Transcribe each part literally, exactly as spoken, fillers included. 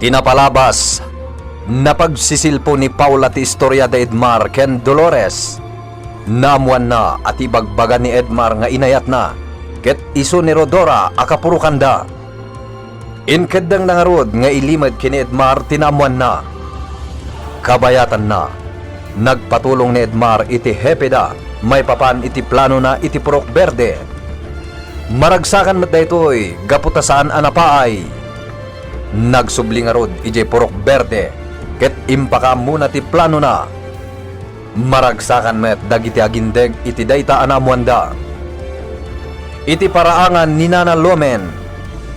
Inapalabas, napagsisilpo ni Paula ti istorya da Edmar ken Dolores. Naammoanna a ti ibagbaga ni Edmar nga inayatna ket isu ni Rodora a kapurokanda. Inkeddengna ngarud nga ilimed ken ni Edmar ti naammoanna. Kabayatanna, nagpatulong ni Edmar iti hepeda maipapan iti planona iti Purok Berde. Maragsakan met daytoy gapu ta saan a napaay. Nagsubli ngarud idiay Purok Berde ket impakaammona ti planona. Maragsakan met dagiti agindeg iti dayta a naammoanda. Iti paraangan ni Nana Lumen,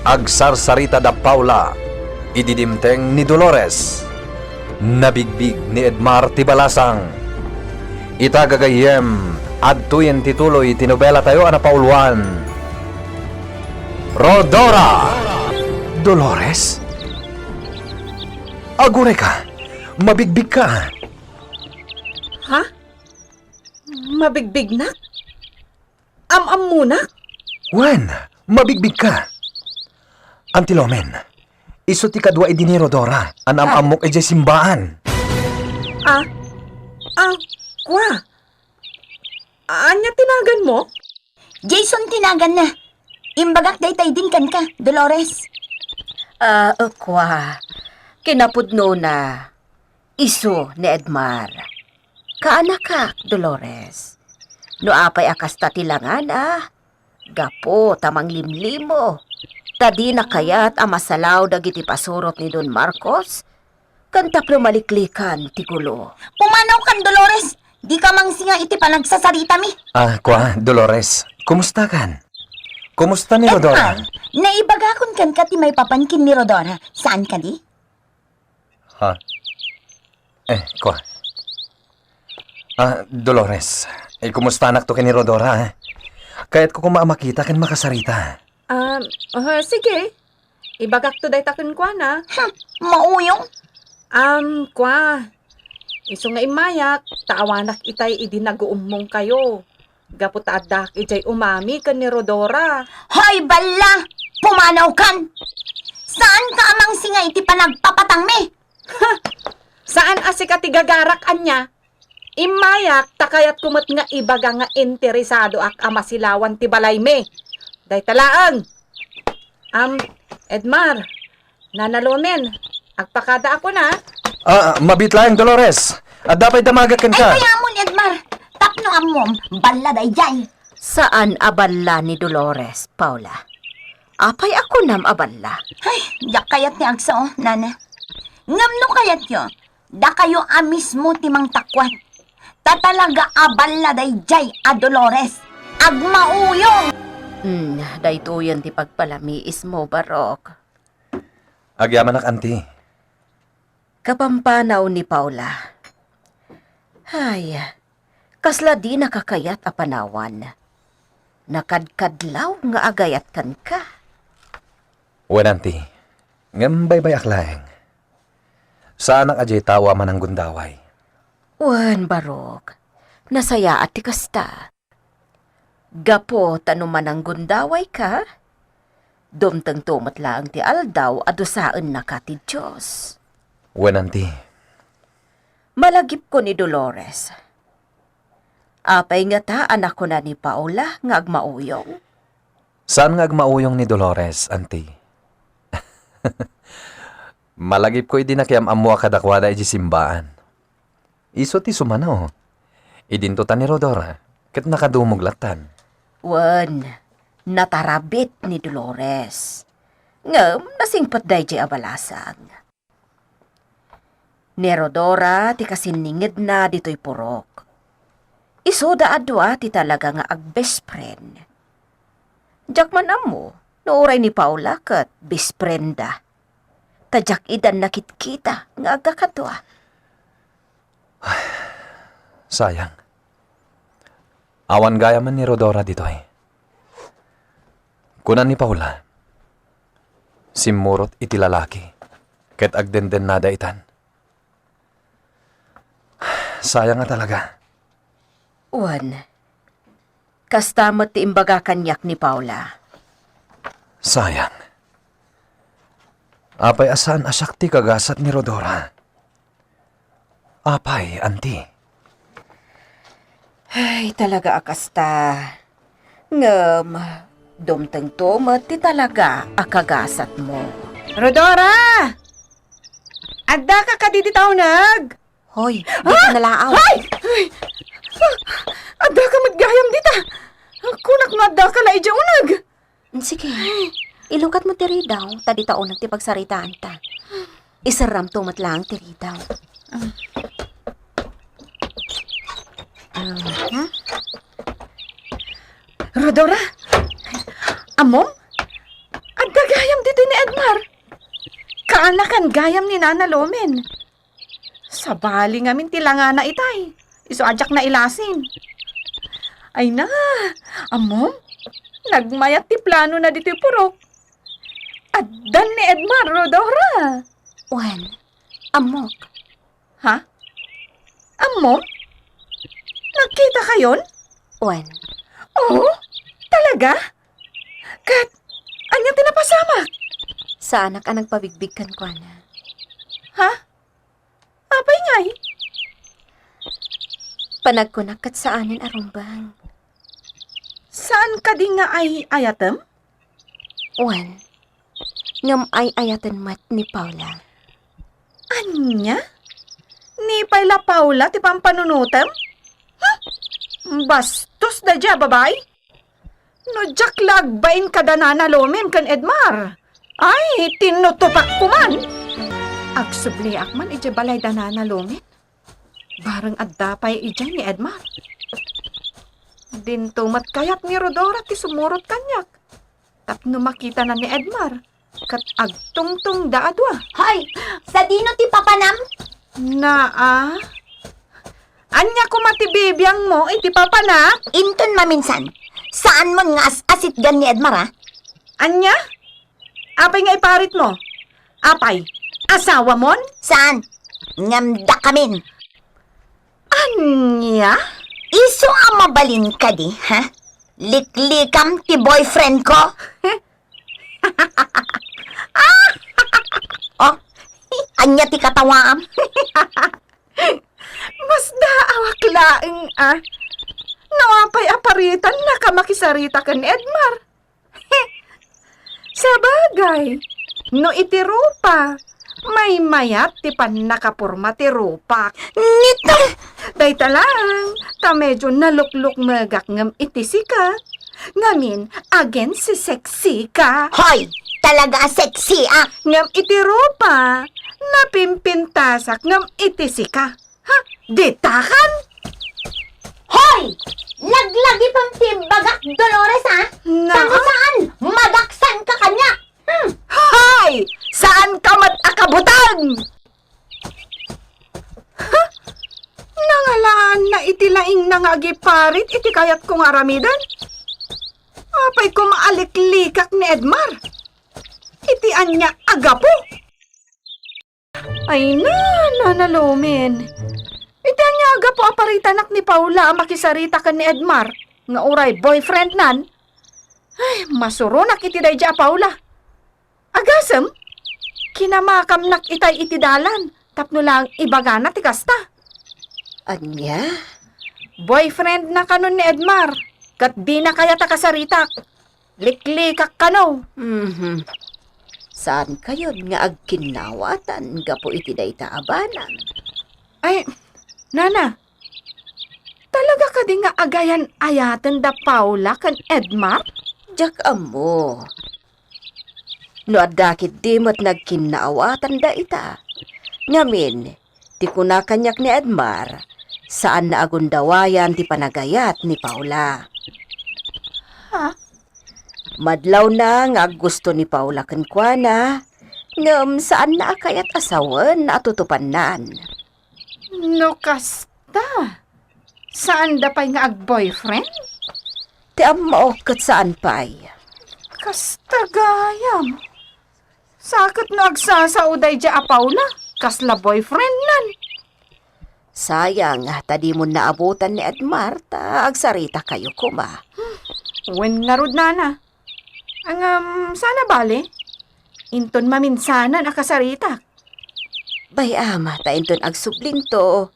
agsarsarita da Paula idi dimteng ni Dolores. Nabigbig ni Edmar ti balasang. Ita gagayyem, adtoyen ti tuloy ti nobelatayo a napauluan, Rodora! Dolores? Aguray ka! Mabigbig ka! Ha? Mabigbignak? Am-ammonak? Wen, mabigbig ka. Auntie Lomen, isu ti kadua idi ni Rodora a naam-ammok idiay simbaan. Ah? Ah, kua? Ania ti naganmo? Jason ti naganna. Imbagak dayta idin kenka, Dolores. Ah, kua. Kinapudnona, isu ni Edmar. Kaanakak, Dolores. No apay a kasta ti langana, gapu ta manglimlimo, ta dina kayat a masalaw dagiti pasurot ni Don Marcos, ken tapno maliklikan ti gulo. Pumanawkan, Dolores! Dika mangsinga iti panagsasaritami. Ah, kua, Dolores, kumustakan? Kumusta ni Rodora? Edmar, naibagakon kenka ti maipapan ken ni Rodora. Saan kadi? Ha? Eh, kua. Ah, Dolores, ikumustanakto ken ni Rodora, eh. Kayatko koma a makita ken makasarita. Um, uh, sige. Ibagakto dayta kenkuana. Hmm, mauyong. Um, kua. Isu nga immayak, ta awanak itay idi naguummongkayo. Gapu ta addaak idiay umami ken ni Rodora. Hoy, balla! Pumanawkan! Saanka a mangsinga iti panagpapatangmi? Saan a sika ti gagarak ania? Immayak, ta kayatko met nga ibaga nga interesadoak a masilawan ti balaymi. Dayta laeng. Am, Edmar, Nana Lomen, agpakadaakon a. Ah, mabiit laeng, Dolores. Adda pay damagak kenka. Ay, kayamon, Edmar. Tapno ammom, balla daydiay. Saan a balla ni Dolores, Paula. Apay a kunam a balla? Ay, diak kayat ti agsao, Nana. Ngem no kayatyo, dakayo a mismo ti mangtakuat. Ta talaga a balla daydiay a Dolores. Agmauyong! Hmm, daytoyen ti pagpalamiismo, Barok. Agyamanak, Auntie. Kapampanaw ni Paula. Ay, kasla dinaka kayat a panawan. Nakadkadlaw nga agayat kenka. Wen, Auntie. Ngem baybay-ak laeng. Saanak a diay tao a mananggundaway. Wen, Barok. Nasayaat ti kasta. Gapu ta no mananggundawayka, dumtengto met laeng ti aldaw a dusaennaka ti Dios. Wen, Auntie. Malagipko ni Dolores. Apay ngata a nakuna ni Paula nga agmauyong? Saan nga agmauyong ni Dolores, Auntie? Malagipko idi nakiam-ammo a kadakuada idiay simbaan. Isu ti sumano. Idinto ta ni Rodora, ket nakadumog lattan. Wen, natarabit ni Dolores. Ngem nasingpet daydiay a balasang. Ni Rodora ti kasinningedna ditoy purok. Isuda a dua ti talaga nga ag-best friend. Diak man ammo no uray ni Paula ket best friend da. Ta diak idan nakitkita nga agkakadua. Sayang. Awan gayamen ni Rodora ditoy. Kuna ni Paula, simmurot iti lalaki, ket agdendennada itan. Sayang a talaga. Wen, kasta met ti imbaga kaniak ni Paula. Sayang. Apay a saan a siak ti kagasat ni Rodora? Apay, anti? Ay, talaga a kasta. Ngem, dumtengto met ti talaga a kagasatmo. Rodora! Addaka kadi dita uneg? Hoy, dika nalaaw. Ay! Ay! Addaka met gayam dita. Kunak no addaka la idiay uneg. Sige. Ilukatmo ti ridaw, ta dita uneg ti pagsaritaanta. Iserramto met laeng ti ridaw. Aha. Rodora, ammom? Adda gayam ditoy ni Edmar. Kaanakan gayam ni Nana Lomen. Sabali ngamin ti langana itay. Isu a diak nailasin. Ay na, ammom? Nagmayat ti planona ditoy purok. Addan ni Edmar, Rodora. Wen, ammok. Ha? Ammom? Nagkitakayon? Wen. Oh? Talaga? Ket, ania ti napasamak? Saanak a nagpabigbig kenkuana. Ha? Apay ngay? Panagkunak ket saanen a rumbeng. Saan kadi nga ay-ayatem? Wen, ngem ay-ayaten met ni Paula. Ania? Ni pay la Paula ti pampanunotem? Huh? Bastos daydiay a babai? No diak la agbain kada Nana Lomen ken Edmar, ay, tinutupak ko man. Agsubliak man idiay balay da Nana Lomen. Bareng adda pay idiay ni Edmar. Dinto met kayat ni Rodora ti sumurot kaniak. Tapno makitana ni Edmar, ket agtungtongda a dua. Hoy! Sadino ti papanam? Naa? Ania koma ti bibiangmo iti papanak? Inton maminsan, saanmon nga as-asitgan ni Edmar, a? Ania? Apay nga iparitmo? Apay, asawamon? Saan? Ngem dakamin. Ania? Isu a mabalin kadi, ha? Liklikam ti boyfriend ko? Oh, ania ti katawaam? Masdaawak laeng, a. No apay a paritannaka makisarita ken Edmar. Sabagay, no iti rupa, maymayat ti pannakaporma ti rupak. Nita! Dayta laeng, ta medyo naluklukmegak ngem iti sika. Ngamin, again si sexy ka. Hoy! Talaga a sexy, a! Ngem iti rupa, napimpintasak ngem iti sika. Ha? Ditakan? Hoy! Laglagipem ti bagak, Dolores, a? Na? Tano saan, madaksan ka kaniak! Hmm. Hay! Saan ka met a kabutang? Ha? Nangalaanna iti laingna nga agiparit iti kayatko nga aramiden? Apay koma a liklikak ni Edmar? Iti ania a gapu? Ay na, Nana Lomen. Iti ania a gapu a paritanak ni Paula a makisarita ken ni Edmar, nga uray boyfriendnan? Ay, masuronak iti daydiay a Paula. Agasem, kinamakamnak itay iti dalan tapno laeng ibagana ti kasta. Ania? Boyfriendna kanon ni Edmar, ket dina kayat a kasaritak. Liklikak kano. Mhm. Saankayon nga agkinnawatan gapu iti dayta a banag? Ay, Nana, talaga kadi nga agayan-ayaten da Paula ken Edmar? Diak ammo. No adda ketdi met nagkinnaawatan dayta. Ngamin, ti kuna kaniak ni Edmar, saanna a gundawayan ti panagayat ni Paula. Ha? Madlawna nga aggusto ni Paula kenkuana, ngem saanna a kayat a sawen a tutupannan. No kasta, saanda pay nga agboyfriend? Ti ammo ket saan pay. Kasta gayam. Sa ket no agsasao daydiay a Paula, kasla boyfriendnan. Sayang, ta dimon naabutan ni Edmar, ta agsaritakayo koma. Wen ngarud, Nana. Ngem, saan a bale? Inton maminsanan a kasaritak. Bay, ama, ta inton agsublinto,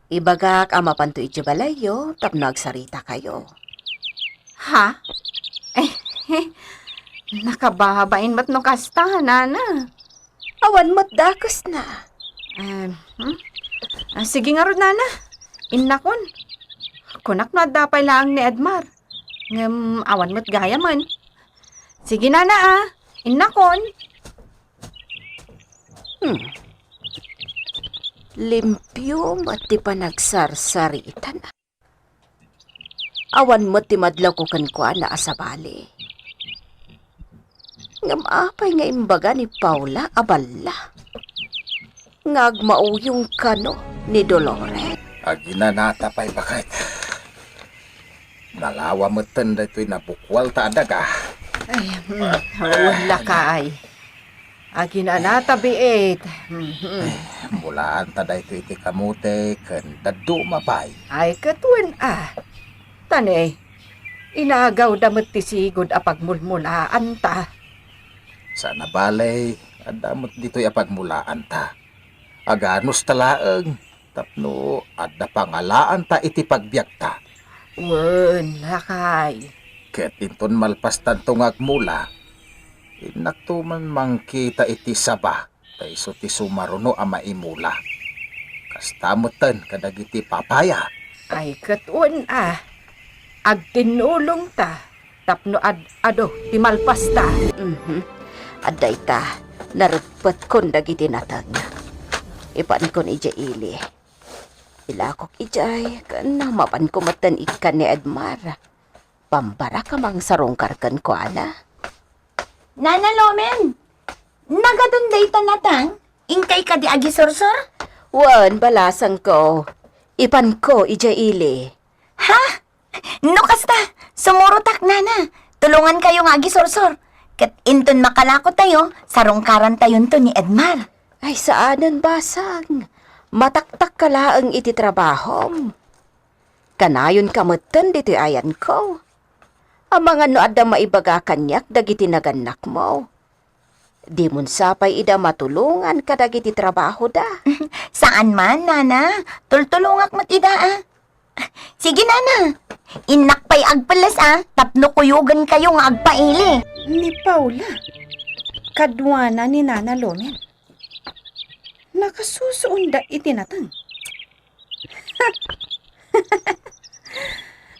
ibagak a mapanto idiay balayyo tapno agsaritakayo. Ha? Eh, nakababain met no kasta, nana. Awan met dakesna. Eh, hmm? Ah, sige ngarud, nana. Innakon. Kunak no adda pay laeng ni Edmar. Ngem awan met gayamen. Sige, nana, ah. Innakon. Hmm. Limpio met ti panagsarsaritana. Awan met ti madlawko kenkuana a sabali. Ngem apay nga imbaga ni Paula a balla nga agmauyong kano ni Dolores? Aginanata pay baket. Nalawa metten daytoy nabukwal ta a daga. Ay, hmm, wen lakay. Aginanata biit. Mhm. Mulaanta daytoy iti kamote ken dadduma pay. Ay, ket wen a. Tani, inagawda met ti sigud a pagmulmulaanta. Saan a bale, adda met ditoy a pagmulaanta. Aganusta laeng tapno adda pangalaanta iti pagbiagta. Wen, lakay. Ket inton malpastanto nga agmula, innakto man mangkita iti saba ta isu ti sumaruno a maimula. Kasta metten kadagiti papaya. Ay, ket wen a, agtinnulongta tapno ad-adu ti malpasta. Mhm. Adda ita, nareppetkon dagiti nateng. Ipankon idiay ili. Ilakok idiay, ken mapanko metten ikkan ni Edmar. Pambarak a mangsarungkar kenkuana. Nana Lomen, nagadun dayta nateng? Inkay kadi agisursor? Wen, balasangko. Ipanko idiay ili. Ha? No kasta, sumurotak, nana. Tulongankayo nga agisursor. Ket inton makalakotayo, sarungkarantayonto ni Edmar. Ay, saanen basang. Mataktakka laeng iti trabahom. Kanayonka metten ditoy ayanko. Amangan no adda maibaga kaniak dagiti nagannakmo. Dimon sapay ida matulongan kadagiti trabahoda. Saan man, nana. Tultulongak met ida, a. Sige, nana. Innak pay agpelles, a, tapno kuyogenkayo nga agpaili. Ni Paula, kaduana ni Nana Lomen. Nakasusuonda iti nateng.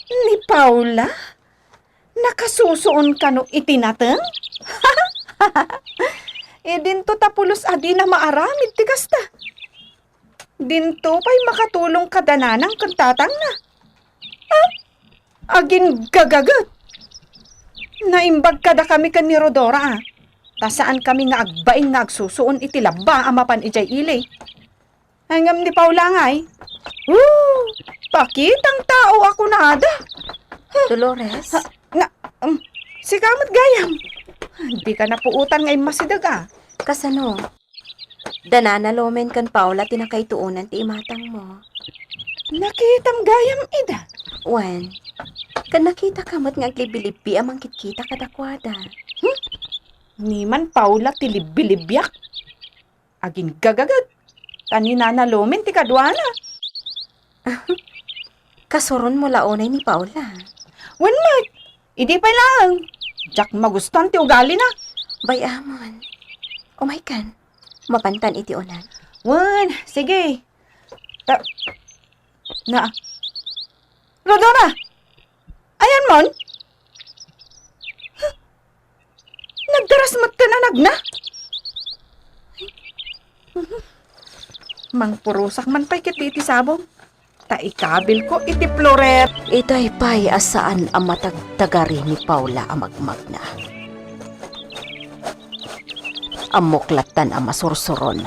Ni Paula? Nakasusuon kano iti nateng? Idinto ta pulos a dina maaramid ti kasta. Dinto pay makatulong kada nanang ken tatangna. Ah, aginnagaget. Naimbag kadakami ken ni Rodora, a. Ta saankami nga agbain nga agsusuon iti labba a mapan idiay ili. Ay, ngem ni Paula ngay? Woo! Pakitang tao a kunada. Huh. Dolores? Ha, na, um, sika met gayam. Dika napuotan nga immasideg, a. Kasano? Da Nana Lomen ken Paula ti nakaituonan ti imatangmo. Nakitam gayam ida? Wen. Ken nakitaka met nga aglibbilibbi a mangkitkita kadakuada. Hmm? Ni man Paula ti libbilibbiak? Aginnagaget. Ta ni Nana Lomen ti kaduana. Kasuronmo la unay ni Paula? Wen met, idi pay laeng. Diak magustuan ti ugalina. Bay-amon. Umaykan. Mapantan iti uneg. Wen, sige. Ta-, na-, Rodora! Ayanmon? Huh? Nagdaras met ti nanagna? Mangpurosak man pay ketdi iti sabong. Ta ikabilko iti floret. Itay pay a saan a matagtagari ni Paula a magmagna. Ammok lattan a masursuron.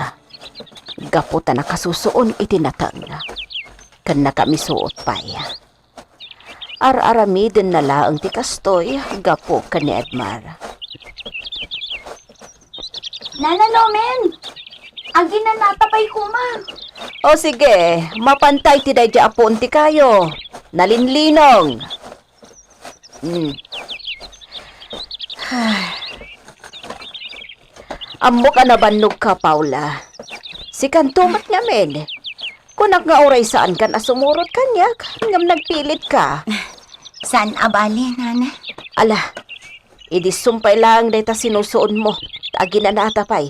Gapu ta nakasusuon iti nateng. Ken nakamisuot pay. Ar-aramidenna laeng ti kastoy gapu ken ni Edmar. Nana Lomen! Aginanata pay koma. O sige, mapantay ti daydi a puon ti kayo. Nalinlinong. Hmm. Ammok a nabannogka, Paula. Sikanto met ngamin. Kunak nga uray saankan a sumurot kaniak, ngem nagpilitka. Saan a bale, Nana. Ala, idi sumpay laeng dayta sinusuonmo, ta aginanata pay.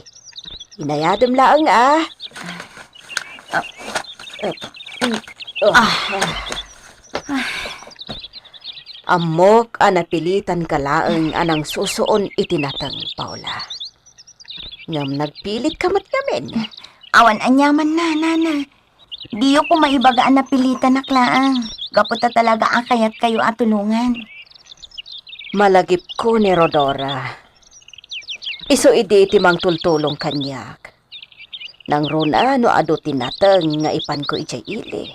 Inayadem laeng, a. Ah. Eh, mm, oh. Ah. Ammok a napilitanka laeng a nangsusuon iti nateng, Paula. Ngem nagpilitka met ngamin. Awan aniaman, Nana. Diyo koma ibaga a napilitanak laeng, gapu ta talaga a kayatkayo a tulongan. Malagipko ni Rodora. Isu idi ti mangtultulong kaniak. Nangruna no adu ti nateng nga ipanko idiay ili.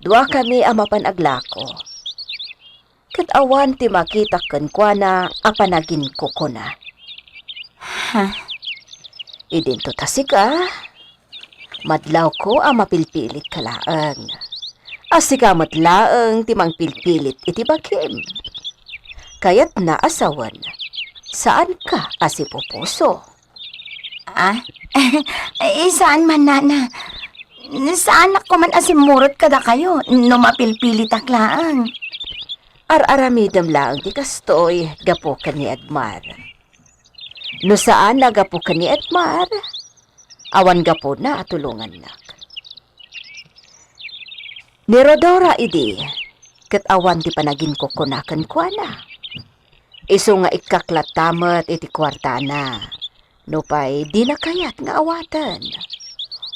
Duakami a mapan aglako. Ket awan ti makitak kenkuana a panaginkukuna. Ha? Idinto ta sika, madlawko a mapilpilitka laeng. A sika met laeng ti mangpilpilit iti bagim. Kayatna a sawen, saanka a sipupuso. Ah? Eh, saan man, Nana. Saanak koman a simmurot kadakayo no mapilpilitak laeng. Ar-aramidem laeng ti kastoy gapu ken ni Edmar. No saan a gapu ken ni Edmar, awan gapuna a tulongannak. Ni Rodora idi, ket awan ti panaginkukuna kenkuana. Isu nga ikkak latta met iti kuartana, nupay dina kayat nga awaten.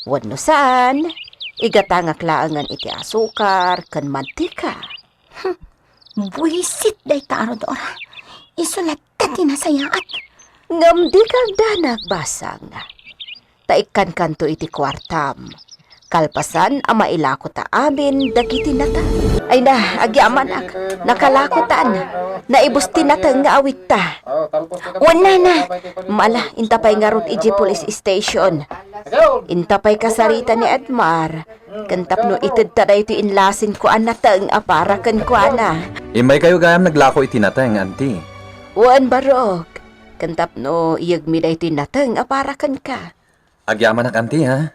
Wenno saan, igatangak laengen iti asukar ken mantika. Hmm, buisit dayta a Rodora. Isu latta ti nasayaat. Ngem dika agdanag, basang. Ta ikkankanto iti kuartam. Kalpasan a mailako ta amin dagiti nateng. Ay na, agyamanak. Nakalakotan. Naibus ti nateng nga awitta. Wen, Nana. Mala, inta pay ngarud idiay police station. Inta pay kasarita ni Edmar. Ken tapno itedta daytoy inlasinko a nateng a para kenkuana. Immaykayo gayam naglako iti nateng, anti. Wen, barok. Ken tapno iyegmi daytoy nateng a para kenka. Agyamanak, anti, ha?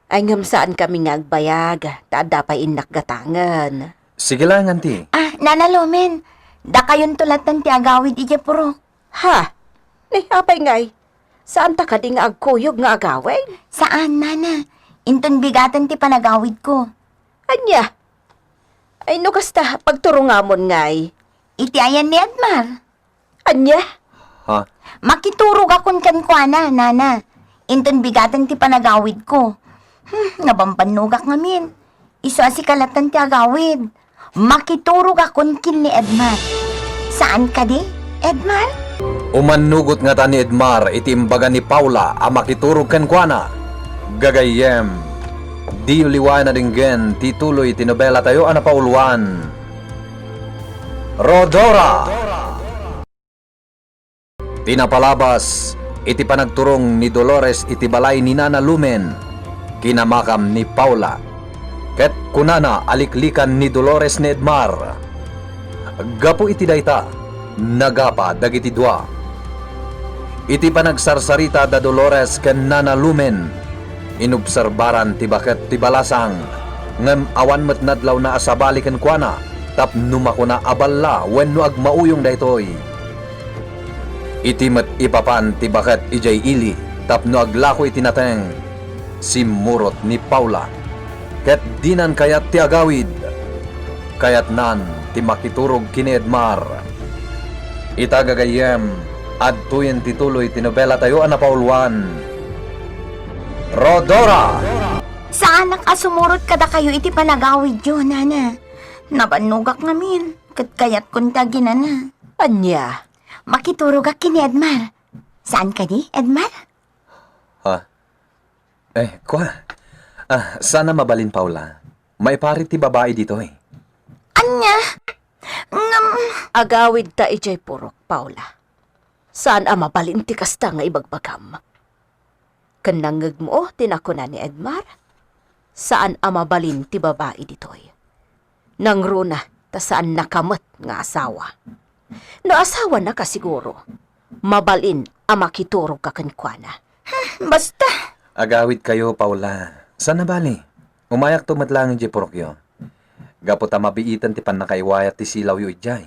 Ay, ngem saankami nga agbayag, ta adda pay innak gatangen. Sige lang, anti. Ah, Nana Lumen, dakayonto latta ti agawid idiay purok. Ha? Ni, apay ngay? Saanta kadi nga agkuyog nga agawid? Saan, Nana. Inton bigaten ti panagawidko. Ania? Ay, no kasta, pagturongamon ngay. Iti ayan ni Edmar. Ania? Ha? Makiturogakon kenkuana, Nana. Inton bigaten ti panagawidko. Hmm, nabambannogak ngamin. Isu a sika latta ti agawid. Makiturogakon ken ni Edmar. Saan kadi, Edmar? Umannugot ngata ni Edmar iti imbaga ni Paula a makiturog kenkuana. Gagayyem, diyo liwaen a denggen ti tuloy ti nobelatayo a napauluan. Rodora! Ti napalabas iti panagturong ni Dolores iti balay ni Nana Lumen, kinamakam ni Paula, ket kunana a liklikan ni Dolores ni Edmar. Gapu iti dayta, nagapa dagiti dua. Iti panagsarsarita da Dolores ken Nana Lumen, inobserbaran ti baket ti balasang, ngem awan met nadlawna a sabali kenkuana tapno makuna a balla wenno agmauyong daytoy. Iti met ipapan ti baket idiay ili tapno aglako iti nateng, simmurot ni Paula, ket dinan kayat ti agawid. Kayatnan ti makiturog ken ni Edmar. Ita gagayyem, adtoyen ti tuloy ti nobelatayo a napauluan, Rodora! Saanak a sumurot kadakayo iti panagawidyo, Nana. Nabannogak ngamin, ket kayatkon ti aginana. Ania? Makiturogak ken ni Edmar. Saan kadi, Edmar? Ha? Eh, kua. Ah, saan a mabalin, Paula. Maiparit ti babai ditoy. Ania? Ngem, agawidta idiay purok, Paula. Saan a mabalin ti kasta nga ibagbagam. Ken nangngegmo ti nakuna ni Edmar? Saan a mabalin ti babai ditoy. Nangruna ta saannaka met nga asawa. No asawanaka, siguro, Mabalin a makiturogka kenkuana. Basta. Agawidkayo, Paula. Saan a bali? Umayakto met laeng idiay purokyo. Gapu ta mabiiten ti pannakaiwayat ti silawyo idiay.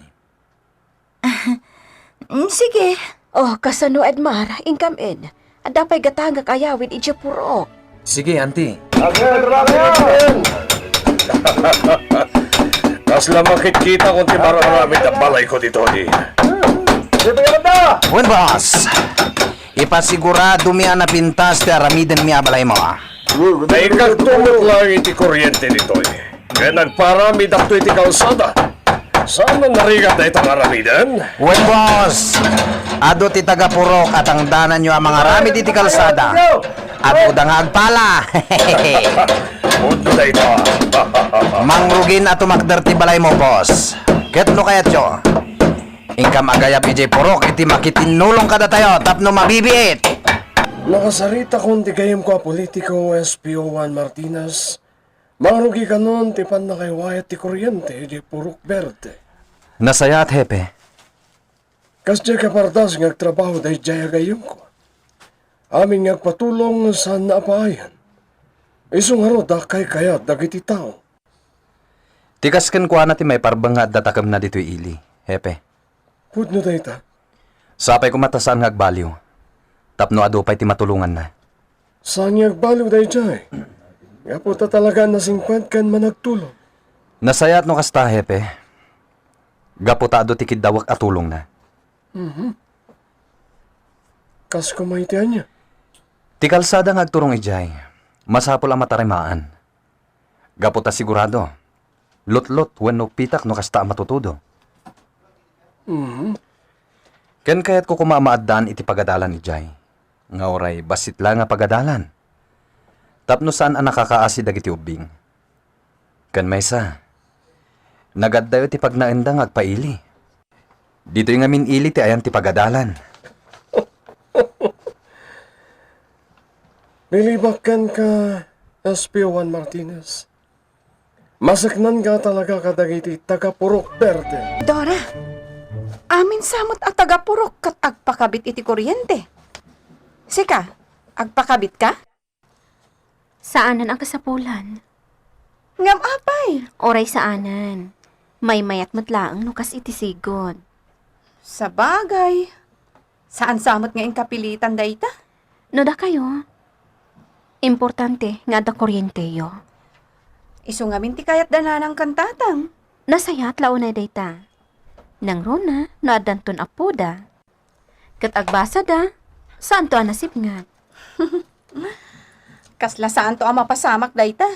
Mm, sige. Oh, kasano, Edmar? Inkam in. Adda pay gatangak a yawid idiay purok. Sige, anti. Kasla makitkitakon ti mararamid a balayko ditoy. Wen, boss. Ipasiguradomi a napintas ti aramidenmi a balaymo. Naikakto met laeng iti kuryente ditoy. Ken agparamidakto iti kalsada. Saan a narigat dayta nga aramiden? Wen, boss. Adu ti taga-purok a tangdananyo a mangaramid iti kalsada. Aduda nga agpala. Pudno dayta. Mangrugin a tumakder ti balaymo, boss. Ket no kayatyo, inkam agayab idiay purok iti makitinnulong kadatayo tapno mabibiit. Nakasaritakon ti gayyemko a politiko, S P O Juan Martinez. Mangrugi kanon ti pannakaiwayat ti kuryente idiay Purok Verde. Nasayaat, Hepe. Kasdiay kapardas nga agtrabaho daydiay a gayyemko. Amin nga agpatulong, saanna a paayan. Isu ngarud a kaykayat dagiti tao. Ti kas kenkuana ti maiparbeng nga adda takemna ditoy ili, Hepe. Pudno dayta. Sapay koma ta saan nga agbaliw, tapno adu pay ti matulonganna. Saan nga agbaliw daydiay? Gapu ta talaga a nasingpet ken managtulong. Nasayaat no kasta, Hepe. Gapu ta adu ti kiddawek a tulongna. Mhm. Kas koma iti ania? Ti kalsada nga agturong idiay, masapul a matarimaan. Gapu ta sigurado, lutlot wenno pitak no kasta a matutudo. Mhm. Ken kayatko koma a maaddaan iti pagadalan idiay, nga uray bassit la nga pagadalan, tapno saan a nakakaasi dagiti ubbing. Ken maysa, nagaddayo ti pagnaenda nga agpaili. Ditoy ngamin ili ti ayan ti pagadalan. Bilibak kenka, S P Juan Martinez. Maseknanka talaga kadagiti taga-Purok Verde. Dora, amin sa met a taga-Purok ket agpakabit iti kuryente. Sika, agpakabitka? Saanen a kasapulan. Ngem apay? Uray saanen. Maymayat met laeng no kas iti sigud. Sabagay. Saan sa met nga inkapilitan dayta? No dakayo, importante nga adda kuryenteyo. Isu ngamin ti kayat da nanang ken tatang. Nasayaat la unay dayta. Nangruna, no addanton appoda. Ket agbasada, saanto a nasipnget. Kasla saanto a mapasamak dayta.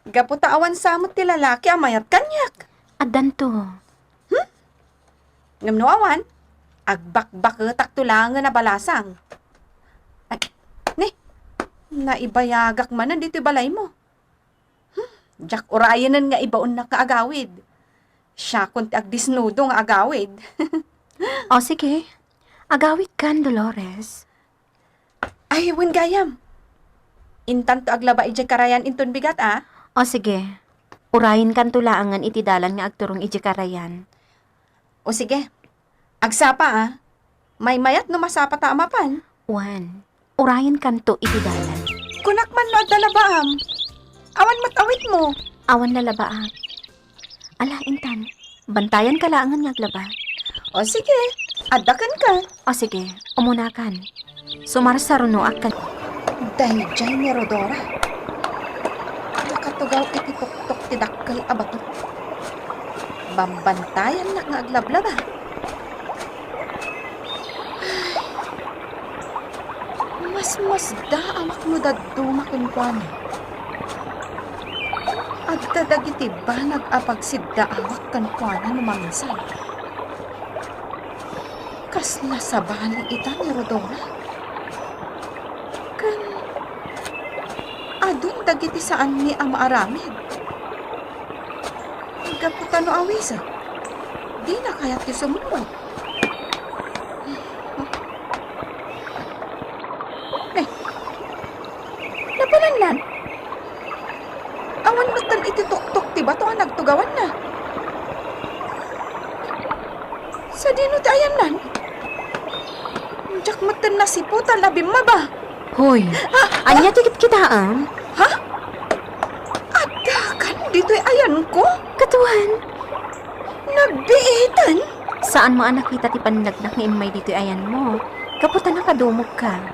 Gapu ta awan sa met ti lalaki a mayat kaniak. Addanto. Hmm? Ngem no awan, agbakbaketakto laengen a balasang. Ay, ni, naibayagak manen ditoy balaymo. Hmm, diak urayenen nga ibaonnak nga agawid. Siakon ti agdisnudo nga agawid. O, sige. Agawidkan, Dolores. Ay, wen gayam. Intanto aglaba idiay karayan inton bigat, a? O, sige. Urayenkanto laengen iti dalan nga agturong idiay karayan. O, sige. Agsapa, a? Maymayat no masapata a mapan. Wen, urayenkanto iti dalan. Kunak man no adda labaam. Awan met awitmo. Awan lalabaak. Ala, intan, bantayanka laengen nga aglaba. O, sige. Adda kenka. O, sige. Umunakan. Sumarsarunoak ken. Daydiay ni Rodora. Nakatugaw iti tuktok ti dakkel a bato. Bambantayannak nga aglablaba. Masmasdaawak no dadduma kenkuana. Adda dagiti banag a pagsiddaawak kenkuana no maminsan. Kasla sabali ita ni Rodora? Ken adun dagiti saanmi a maaramid. Gapu ta no awisak, dina kayat ti sumungbat. Eh, napalannan? Awan metten iti tuktok ti bato a nagtugawanna. Sadino ti ayannan? Nasiputan a bimmaba. Hoy, ania ti kitkitaem? Ha? Addakan ditoy ayanko? Katuan. Nagbiitan? Saanmo a nakita ti pannaknak nga immay ditoy ayanmo? Gapu ta nakadumogka.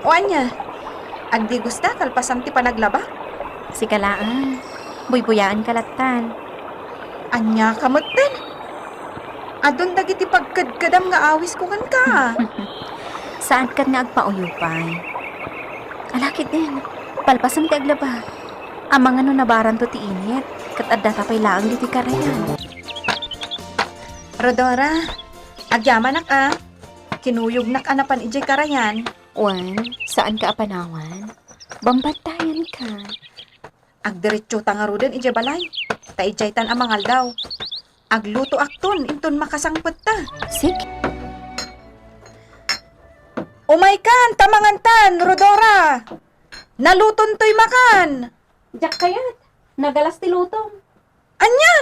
O ania, agdigusta kalpasan ti panaglabak? Sika laeng. Buybuyaenka lattan. Ania ka metten? Adun dagiti pagkedkedam nga awisko kenka. Saan ket nga agpauyupay. Ala ketdin, palpasem ti aglaba. Amangan no nabaranto ti init, ket addata pay laeng ditoy karayan. Rodora, agyamanak a. Kinuyognak a napan idiay karayan. Wen, saanka a panawan? Bambantayanka. Agdiretsota ngaruden idiay balay, ta idiaytan a mangaldaw. Aglutoakton inton makasangpetta. Sige. Umaykan, ta mangantan, Rodora! Nalutontoy makan! Diak kayat, nagalas ti lutom. Ania?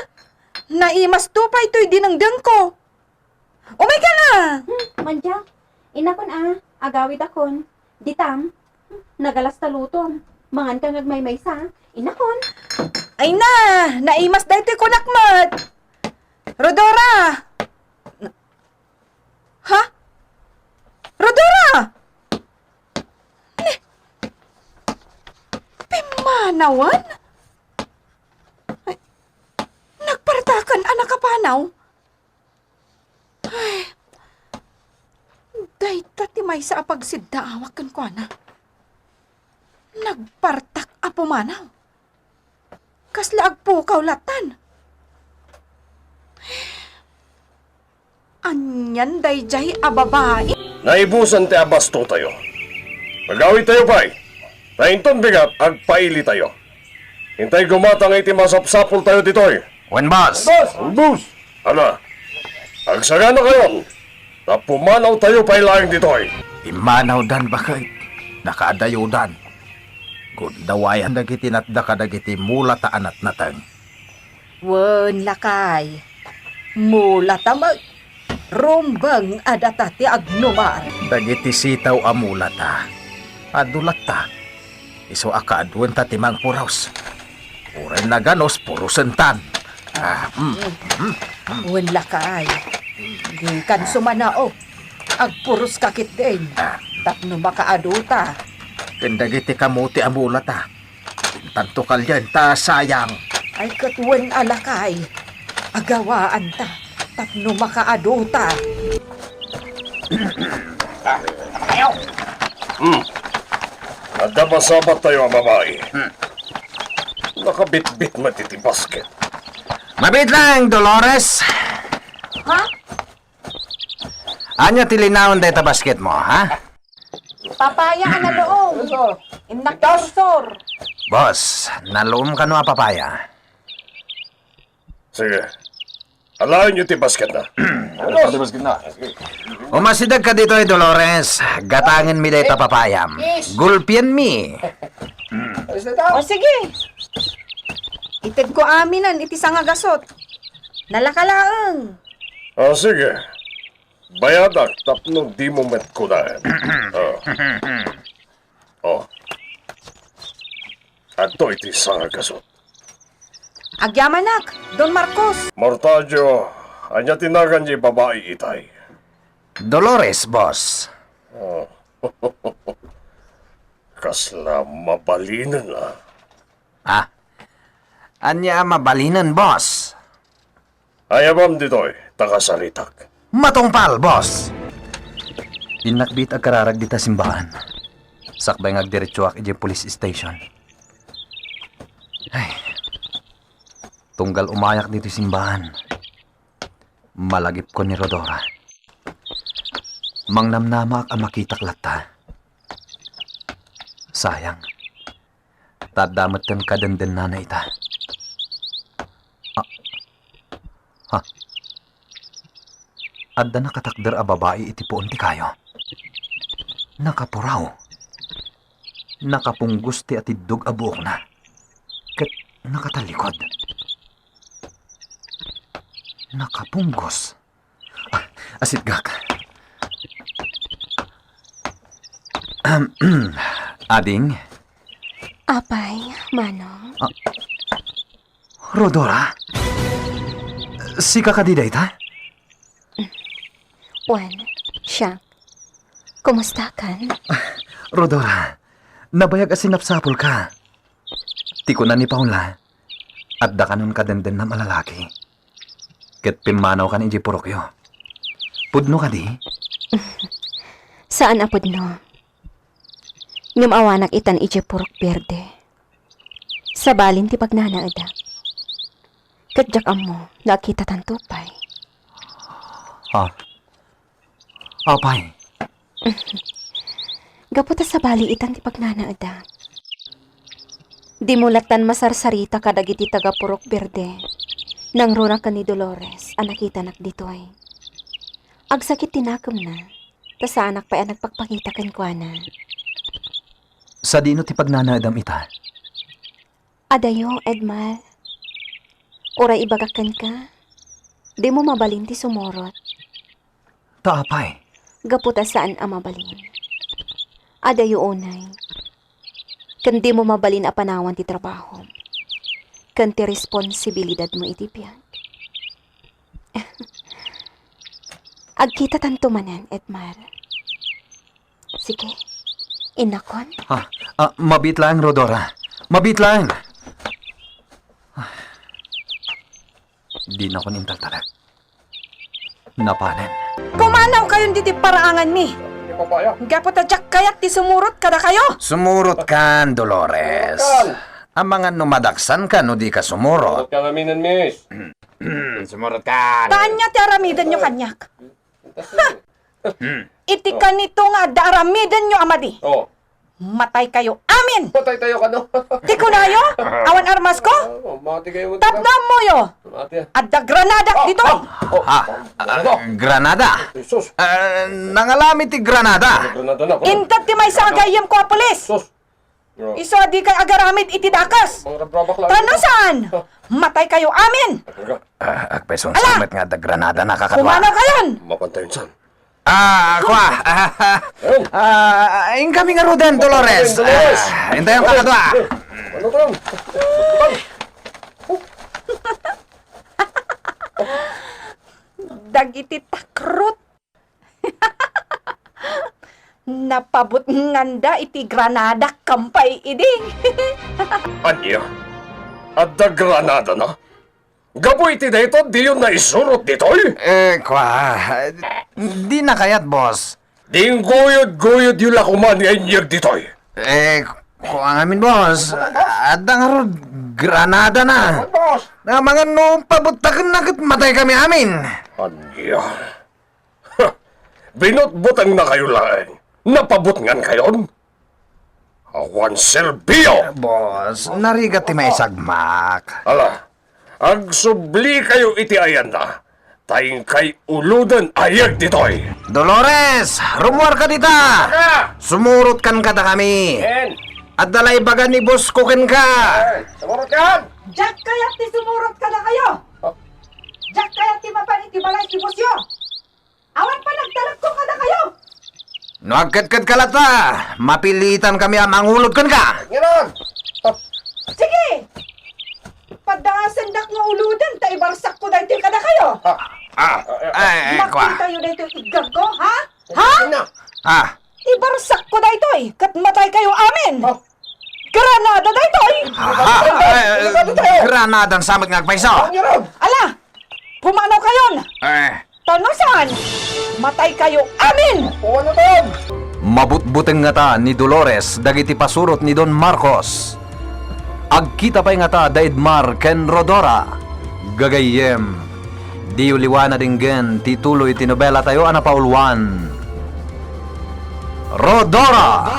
Naimasto pay toy dinengdengko. Umaykan a! Hmm, mandiak. Innakon a, agawidakon. Ditam, nagalas ta lutom. Manganka nga agmaymaysa. Innakon. Ay na, naimas daytoy kunak met. Rodora! Ha? Rodora! Ni, pimmanawan? Ay, nagpartakan a nakapanaw? Ay, dayta ti maysa a pagsiddaawak kenkuana. Nagpartak a pumanaw. Kasla agpukaw lattan. Anian daydiay a babai? Naibusan ti abastotayo. Agawidtayo pay. Ta inton bigat, agpailitayo. Intay gumatang iti masapsapultayo ditoy. Wen, boss. Boss! Boss! Ala, agsaganakayon, ta pumanawtayo pay laeng ditoy. Immanawdan, baket. Nakaadayodan. Gundawayan dagiti natda kadagiti mulata a natnateng. Wen, lakay. Mulata met. Rumbeng a data ti agnumar. Dagiti sitaw a mulata, adu latta. Isu a kaaduenta ti mangpuros. Uray naganos, purosentan. Ah, mm, mm, mm. Wen, lakay. Dikan sumanaok. Agpuroska ketdin. Ah. Tapno makaaduta. Ken dagiti kamote a mulata. Intanto kalien ta sayang. Ay, ket wen a lakay. Agawaanta tapno makaaduta. Hmm. Adda masabattayo a babai. Hmm. Nakabitbit met iti basket. Mabiit lang, Dolores. Ha? Ania ti linaon dayta basketmo, ha? Papaya a naluom. Innak ti pursor. Boss, naluom kano a papaya? Sige. Alaenyo ti basketna. Ano ti basketna? Umasidegka ditoy, Dolores. Gatangenmi dayta papayam. Gulpienmi. O, sige. Itedko aminen iti sangagasot. Nalaka laeng. O, sige. Bayadak tapno dimo met kunaen. O. O. Adtoy ti sangagasot. Agyamanak, Don Marcos. Mortadio, ania ti naganyo a babai itay? Dolores, boss. O. Kasla mabalinen, a. Ah? Ania a mabalinen, boss? Ayabam ditoy, ta kasaritak. Matungpal, boss! Innak biit agkararag dita simbaan. Sakbay nga agdiretsoak idiay police station. Ay. Tunggal umayak ditoy simbaan, malagipkon ni Rodora. Mangnamnamaak a makitak latta. Sayang. Ta adda metten kadendennana ita. A-, ha? Adda nakatakder a babai iti puon ti kayo. Nakapuraw. Nakapunggos ti atiddog a buokna. Ket nakatallikod. Nakapunggos. Ah, Asitgak. Ading? Apay, Manong? Ah, Rodora? Sika kadi dayta? Wen, siak. Kumustakan? Rodora, nabayag a sinapsapulka. Ti kuna ni Paula, adda kanon kadendennam a lalaki. Ket pimmanawkan idiay purokyo. Pudno kadi? Saan a pudno. Ngem awanak itan idiay purok berde. Sabalin ti pagnanaedak. Ket diak ammo no agkitatanto pay. Ha? Apay? Gapu ta sabali itan ti pagnanaedak. Dimo lattan masarsarita kadagiti taga Purok Berde, nangruna ken ni Dolores a nakitanak ditoy. Agsakit ti nakemna, ta saanak pay a nagpakpakita kenkuana. Sadino ti pagnanaedam ita? Adayo, Edmar. Uray ibagak kenka, dimo mabalin ti sumurot. Ta apay? Gapu ta saan a mabalin. Adayo unay. Ken dimo mabalin a panawan ti trabahom. Ken ti responsibilidadmo iti biag. Agkitatanto manen, Edmar. Sige. Innakon? Ah, ah, mabiit laeng, Rodora. Mabiit laeng. Dinakon intaltalek. Napanen. Pumanaw kayon ditoy paraanganmi. Gapu ta diak kayat ti sumurot kadakayo. Sumurot kan, Dolores. Sumurot kan. Amangan no madaksan ka no di ka sumurot. Sumurot kan, miss. Sumurot kan. Ta ania ti aramidenyo kaniak? Iti kanito nga adda aramidenyo a madi. Oh. Matay kayo amin! Patay tayo kano. Ti kunayo? Awan armasko? Oh, mati kayo. Tapno ammoyo. Mati. Adda granadak dito. Oh. Ah, ah, granada? Jesus. Ah, nangalami ti granada. Granada na. Inted ti maysa a gayyem ko a pulis. Sus. Oh. Isu a di kay agaramid iti dakas. Mangrabrabak lang. Tano saan? Matay kayo amin! Ah, agpayso. Ala! Samet nga adda granada na kakadua. Pumanaw kayon! Mapantayon san? Ah, kua. Ah, ah, ah, inkami ngaruden, Dolores. Dolores. Ah, intayon kakadua. Ano to? Dagiti takrot. Napabutnganda iti granada kampay idi. Ania? Adda granada na? Gapu iti dayta, diyo naisurot ditoy? Eh, kua, di na kayat, boss. Dinggoyod-goyodyo la koma ni Enyeg ditoy. Eh, kua ngamin, boss. Adda ngarud granada na. Boss. Nga mangan no pabuttaken na ket matay kami amin. Ania? Ha! Binutbuteng na kayo laeng. Napabutngan kayon? Awan serbio! Boss, narigat ti maisagmak. Ala, agsubli kayo iti ayanna, ta inkay uloden a yeg ditoy. Dolores, rummuarka dita! Sumurotkan kadakami. Adda la ibaga ni boss ko kenka. Sumurot kan! Diak kayat ti sumurot kadakayo! Diak kayat ti mapan iti balay ti bossyo! Awan panagtalekko kadakayo! No agkedkedka latta, mapilitan kami a mangulod kenka. Ngarud! Ah. Sige! Padaasendak nga uloden ta ibarsakko daytoy kadakayo. Ah. Ah, ay, ay, kua. Makitayo daytoy iggagko, ha? Ha? Ano? Ah. Ibarsakko daytoy, ket matay kayo amin. Ah. Granada daytoy! Aha! Ay, granadan sa met nga agpayso! Ala! Pumanaw kayon! Eh. Tano saan? Matay kayo amin! Mabutbuteng ngata ni Dolores dagiti pasurot ni Don Marcos. Agkita pay ngata da Edmar ken Rodora. Gagayyem, diyo liwana denggen ti tuloy ti nobela tayo a napauluan. Rodora!